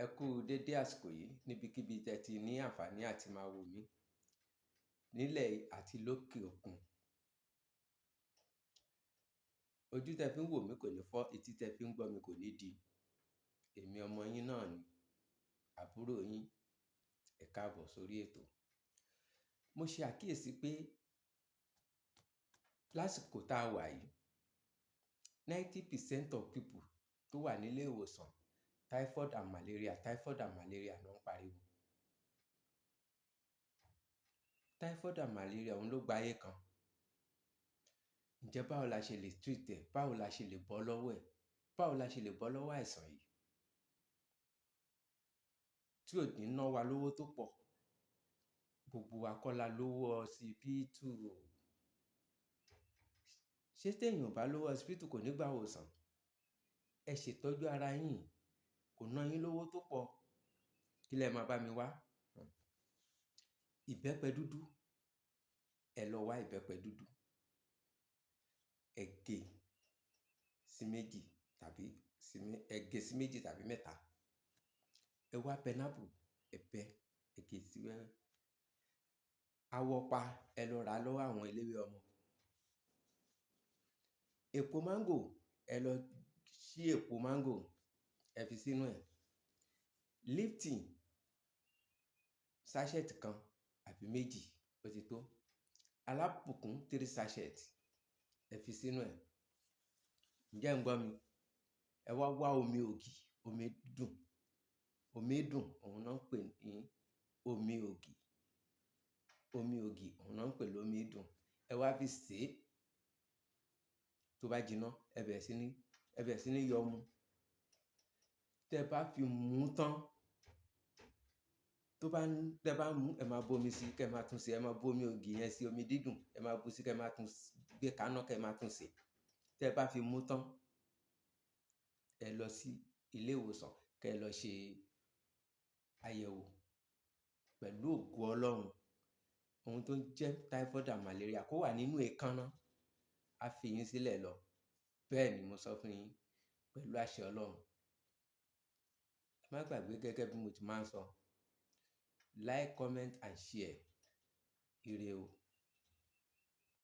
Ẹ kú dédé àsìkò yìí níbikíbi tẹ́ ti ní àǹfààní àti máa wò mí nílẹ̀ àti lókè òkun. Ojú tẹ́ fi ń wò mí kò ní fọ́, etí tẹ́ fi ń gbọ́ mi kò ní di. Èmi ọmọ yín náà ni, àbúrò yín. Ẹ káàbọ̀ sórí ètò. Mo ṣe àkíyèsí pé lásìkò tá a wà yìí, 90% of people tó wà nílé ìwòsàn, typhoid and malaria, typhoid and malaria ló ń pariwo. Typhoid and malaria òun ló gba ayé kan. Ǹjẹ́ báwo la ṣe lè treat ẹ̀? Báwo la ṣe lè bọ́ lọ́wọ́ ẹ̀? Báwo la ṣe lè bọ́ lọ́wọ́ àìsàn yìí tí ò ní ná wa lówó tó pọ̀? Gbogbo wa kọ́ la lówó ọsibítù. Ṣé téèyàn ò bá lówó ọsibítù kò ní gba ìwòsàn? Ẹ ṣètọ́jú ara yín, kò ná yín lówó tó pọ̀. Kí lẹ máa bá mi wá? Ìbẹ́pẹ dúdú. Ẹ lọ wá ìbẹ́pẹ dúdú. Ẹ gé sí méjì tàbí ẹ gé sí méjì tàbí mẹ́ta. Ẹ wá pineapple, ẹ bẹ́, ẹ gé sí wẹ́wẹ́. Awọpa, ẹ lọ rà lọ́wọ́ àwọn eléwé ọmọ. Èpo máńgò, ẹ lọ ṣí èpo máńgò, ẹ fi sínú ẹ̀. Lipton sachet kan àbí méjì ó ti tó. Alábùkún three sachet, ẹ fi sínú ẹ̀. Ǹjẹ́ ẹ̀ ń gbọ́ mi? Ẹ wá wá omi ògì, omi dùn. Omi dùn, òun náà ń pè ní omi ògì. Omi ògì, òun náà ń pè lómi dùn. Ẹ wá fi sè é. Tó bá jiná, ẹ bẹ̀rẹ̀ sí ní yọ mu. Tẹ bá fi mú tán, tó bá ń, tẹ bá mú, ẹ máa bomi sí, kí ẹ máa tún ṣe, ẹ máa bu omi ògì yẹn sí omi dídùn, ẹ máa bu sí kí ẹ máa tún gbé kaná kí ẹ máa tún sè. Tẹ bá fi mú tán, ẹ lọ sí ilé ìwòsàn kí ẹ lọ ṣe àyẹ̀wò pẹ̀lú ògo Ọlọ́run. Ohun tó ń jẹ́ typhoid and malaria kó wà nínú èékánná, á fi yín sílẹ̀ lọ. Bẹ́ẹ̀ ni mo sọ fún yín pẹ̀lú àṣẹ Ọlọ́run. Ẹ má gbàgbé gẹ́gẹ́ bí mo ti máa ń sọ. Like, comment and share. Ire o.